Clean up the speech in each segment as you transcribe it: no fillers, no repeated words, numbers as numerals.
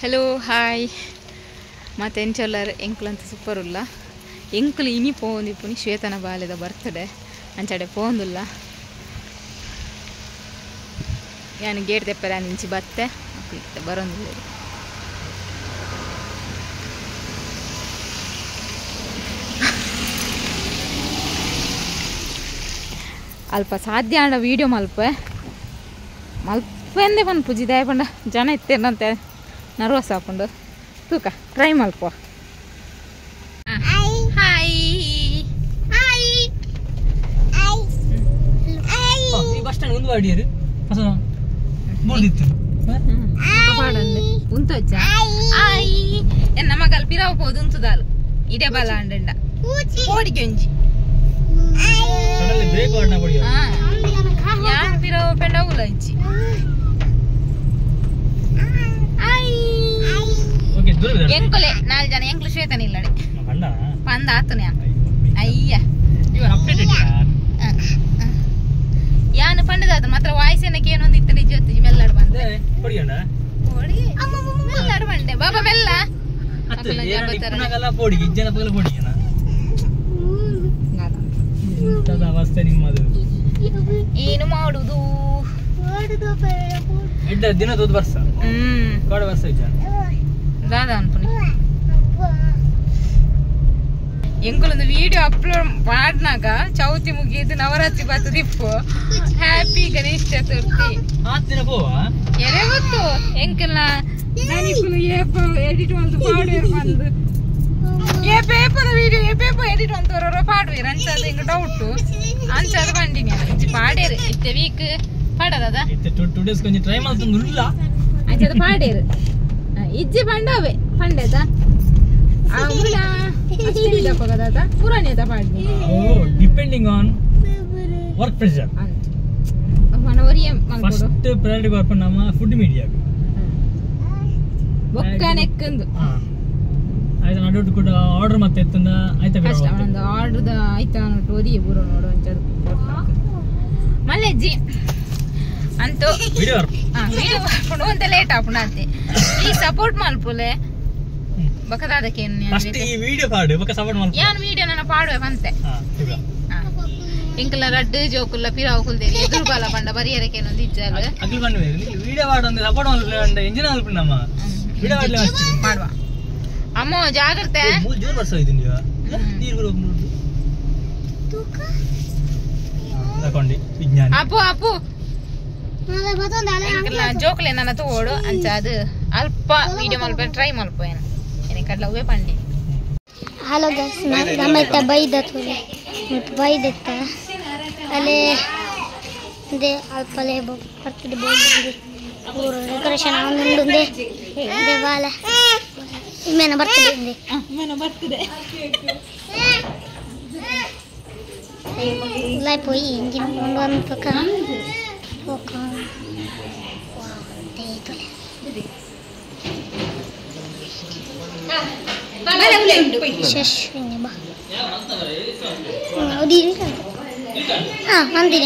Hello hi ಮತ್ತು ಎಂಚೊಲ್ಲಾರು ಎಂಕುಲಂತ super ಉಲ್ಲ ಎಂಕುಲು ಇನಿ ಪೋವೊಂದಿಪ್ಪುನಿ ಶ್ವೇತನ ಬಾಲೆದ ಬರ್ತಡೆ ಅಂಚಡೆ ಪೋವೊಂದುಲ್ಲ ಯಾನು ಗೇಟ್ ತೆಪ್ಪರೆ ಇಂಚಿ ಬತ್ತೆ ಅಕ್ಲು ಬರೋಂದಿಲ್ಲ ಅಲ್ಪ ಸಾಧ್ಯ ಆಂಡ ವೀಡಿಯೋ ಮಲ್ಪೆ ಮಲ್ಪೆಂದೇ ಪನ್ಪುಜಿ ದಾಯ ಪಂಡ ಜನ ಇತ್ತೇನಂತೆ ನರ್ವಸ್ ಆಪುಂಡು ತೂಕ ಟ್ರೈ ಮಲ್ಪ ಹಾಯ್ ಹಾಯ್ ಈ ಬಸ್ ಸ್ಟ್ಯಾಂಡ್ ಒಂದು ವಾಡಿಯರು ಹೊಸ ಬೋರ್ಡ್ ಪಾಡಂದೆ ಉಂತೊಚ್ಚ ಆಯ್ ಎನ್ನ ಮಗಲ್ ಪಿರಾವ್ ಪೋದು ಉಂತುದಾಲು ಇಡೆ ಬಲ ಅಂಡಂಡ ಪೋಡಿಗೆ ಒಂಜಿ ಸಡನ್ಲಿ ಬ್ರೇಕ್ ವಾಡ್ನ ಪಡಿಯೋ ಯಾನ್ ಪಿರಾವ್ ಪೆಂಡ ಉಲ ಇಜ್ಜಿ ಓಕೆ ದೂರ ಬಿಡ ಎಂಕುಲೆ ನಾಲ್ ಜನ ಎಂಕುಲು ಶ್ವೇತನ ಇಲ್ಲಡೆ ಪಂಡ ಪಂದ ಆತನೆ ಅಯ್ಯ you are updated ಯಾರ್ ಯಾನ್ ಪಂಡದಾದ ಮಾತ್ರ ವಾಯ್ಸ್ ಏನಕ್ಕೆ ಏನೊಂದು ಇತ್ತು ನಿಜ ಹೊತ್ತು ಮೆಲ್ಲಾಡ್ ಬಂದೆ ಪಡಿಯೋಣ ಪೋಡಿ ಮೆಲ್ಲಾಡ್ ಬಂಡೆ ಬಾಬಾ ಮೆಲ್ಲ ಅತ್ತು ಏನ ಇಪ್ಪನಗಲ್ಲ ಪೋಡಿ ಇಜ್ಜನ ಪಗಲ ಪೋಡಿಯನ ಇಂತದ ಅವಸ್ಥೆ ನಿಮ್ಮದು ಏನು ಮಾಡುದು ಎಡ್ಡ ದಿನ ದೊಡ್ಡ ವರ್ಷ ಕಾಡ ವರ್ಷ ಇಜ್ಜ ದಾದಾ ಅನ್ಪುನಿ ಎಂಕುಲೊಂದು ವಿಡಿಯೋ ಅಪ್ಲೋಡ್ ಮಾಡಿನಾಗ ಚೌತಿ ಮುಗಿದು ನವರಾತ್ರಿ ಬರ್ತದಿಪ್ಪು ಹ್ಯಾಪಿ ಗಣೇಶ ಚತುರ್ಥಿ ಆತಿನ ಪೋವಾ ಎರೆ ಗೊತ್ತು ಎಂಕಲ್ನ ನಾನಿಕ್ಕುಲು ಏಪ ಎಡಿಟ್ ಮಲ್ತು ಪಾಡುವೆರ್ ಬಂದು ಏಪ ಏಪದ ವಿಡಿಯೋ ಏಪ ಏಪ ಎಡಿಟ್ ಮಲ್ತವರ ಪಾಡುವೆರ್ ಅಂಚಾದ ಎಂಕ್ ಡೌಟ್ ಅಂಚಾದ ಬಂಡಿನಿ ಇಂಚಿ ಪಾಡೇರು ಇತ್ತೆ ವೀಕ್ ಪಾಡದ ಇತ್ತೆ 2 ಡೇಸ್ ಕೊಂಚ ಟ್ರೈ ಮಲ್ತೊಂದು ಉಲ್ಲ ಅಂಚಾದ ಪಾಡೇರು ಇಜ್ಜಿ ಪಂಡವೆ ಪಂಡೇದ ಆ ಉಲ್ಲ ಅಷ್ಟೇದ ಪಗದಾದ ಪುರಾಣೇದ ಪಾಡ್ನಿ ಓ ಡಿಪೆಂಡಿಂಗ್ ಆನ್ ವರ್ಕ್ ಪ್ರೆಷರ್ ಅಂತ ಮನ ಒರಿಯ ಮಲ್ಕೊಡು ಫಸ್ಟ್ ಪ್ರಯಾರಿಟಿ ಕೊರ್ಪು ನಮ್ಮ ಫುಡ್ ಮೀಡಿಯಾ ಬೊಕ್ಕ ನೆಕ್ಕಂದು ಹಾ ಆಯ್ತು ನಡುಟ್ ಕೂಡ ಆರ್ಡರ್ ಮತ್ತೆ ಎತ್ತಂದ ಆಯ್ತಾ ಫಸ್ಟ್ ಒಂದು ಆರ್ಡರ್ the ಆಯ್ತಾ ನೋಟು ಒರಿಯ ಪೂರ ನೋಡು ಅಂಚದ ಮಲ್ಲೆಜ್ಜಿ ಅಂತೂ ವಿಡಿಯೋ ಹಾ ವಿಡಿಯೋ ಮಾಡ್ಕೊಂಡು ಅಂತ ಲೇಟ್ ಆಪುಂಡು ಅಂತೆ ಪ್ಲೀಸ್ ಸಪೋರ್ಟ್ ಮಲ್ಪುಲೆ ಬಕದಾದಕ್ಕೆ ಫಸ್ಟ್ ಈ ವಿಡಿಯೋ ಕಾರ್ಡ್ ಬಕ ಸಪೋರ್ಟ್ ಮಲ್ಪ ಯಾನ್ ವಿಡಿಯೋ ನನ್ನ ಪಾಡುವೆ ಬಂತೆ ಹಾ ಈಗ ಎಂಕಲ ರಡ್ಡು ಜೋಕುಲ್ಲ ಪಿರಾವ್ ಕುಲ್ದೇರಿ ಎದುರು ಬಾಲ ಪಂಡ ಬರಿಯರಕ್ಕೆ ಏನೊಂದು ಇಜ್ಜಾಲ ಅಗ್ಲು ಬಂದ್ವೆ ವಿಡಿಯೋ ಕಾರ್ಡ್ ಒಂದು ಸಪೋರ್ಟ್ ಮಲ್ಪಲೆ ಅಂಡ ಇಂಜಿನ್ ಮಲ್ಪ ನಮ್ಮ ವಿಡಿಯೋ ಮಾಡ್ಲೆ ಮಾಡುವ ಅಮ್ಮ ಜಾಗ್ರತೆ ಮೂರು ಜೋರ್ ವರ್ಷ ಆಯ್ತು ನೀವು ನೀರು ಬರೋ ನೋಡು ತೂಕ ತಕೊಂಡಿ ವಿಜ್ಞಾನಿ ಅಪ್ಪು ಅಪ್ಪು ಎಂಕಲ್ನ ಜೋಕುಲೆ ನನ್ನ ತೋಡು ಅಂಚ ಅದು ಅಲ್ಪ ವಿಡಿಯೋ ಮಲ್ಪ ಟ್ರೈ ಮಲ್ಪ ಏನು ಏನಕ್ಕೆ ಕಡ್ಲ ಅವೇ ಪಂಡಿ ಹಲೋ ಗೈಸ್ ನಮ್ಮ ಇತ್ತ ಬೈದ ತೋಲೆ ಮತ್ತು ಬೈದತ್ತ ಅಲ್ಲೇ ಇದೆ ಅಲ್ಪಲೆ ಬರ್ತದೆ ಬೋರ್ಡ್ ಪೂರ ಡೆಕೋರೇಷನ್ ಆವೊಂದುಂಡು ಇದೆ ಬಾಲ ಇಮ್ಮೇನ ಬರ್ತದೆ ಇಂದೆ ಇಮ್ಮೇನ ಬರ್ತದೆ ಉಲಾಯ್ ಪೋಯಿ ಇಂಜಿನ್ ಒಂದು ಒಂದು ಪಕ್ಕ ಪೋಕ ತೋಲೆ ಯಶಸ್ವಿನಿ ಬಾ ಹಾಂ ಮಂದಿರ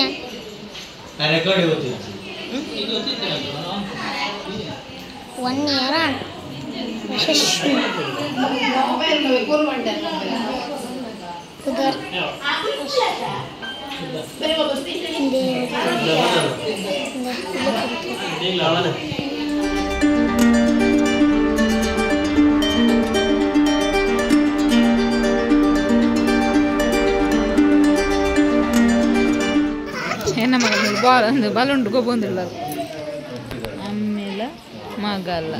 ಒನ್ ಇಯರ್ ಯಶಸ್ವಿನಿ ಉದರ್ ಎನ್ನ ಮಗಲು ಬಾಲ್ ಒಂದು ಬಲುಂಡು ಗೊಬ್ಬೊಂದುಲ್ಲ ಆಮೇಲೆ ಮಗಲ್ಲ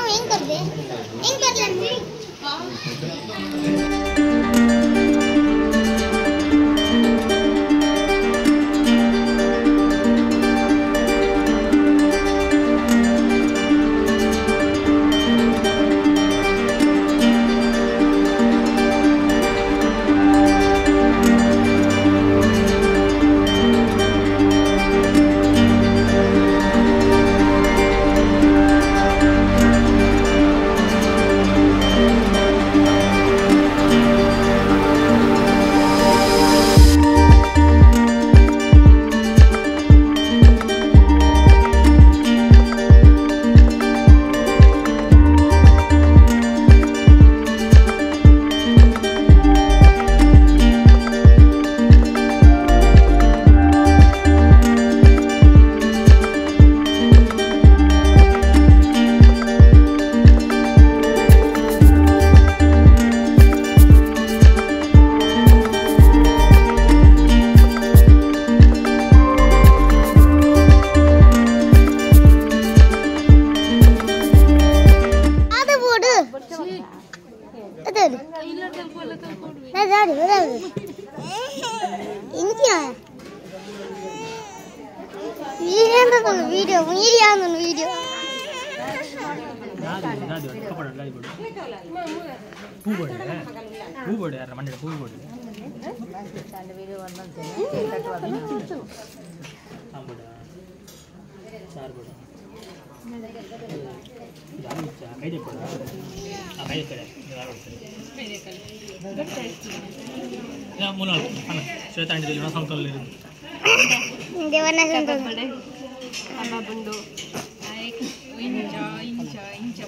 ಹೆಂಗ್ ಕರ್ದೆ ಹೆಂಗ್ ಕರ್ಲೆ Thank Video video video ಪೂ ಬೋಡು ಪೂ ಬೋಡು ಯಾರ ಮಂಡೆ ಪೂ ಬೋಡು ಚಾರ್ ಬೋಡು ಕೈ ಕೊಡ ಕೈ ಕಡೆ ಮೂಲ ಶ್ವೇತಾ ಆಂಟಿ ಸಂತಲ್ಲಿ ದೇವನ ಇಂಚ ಇಂಚ ಇಂಚ.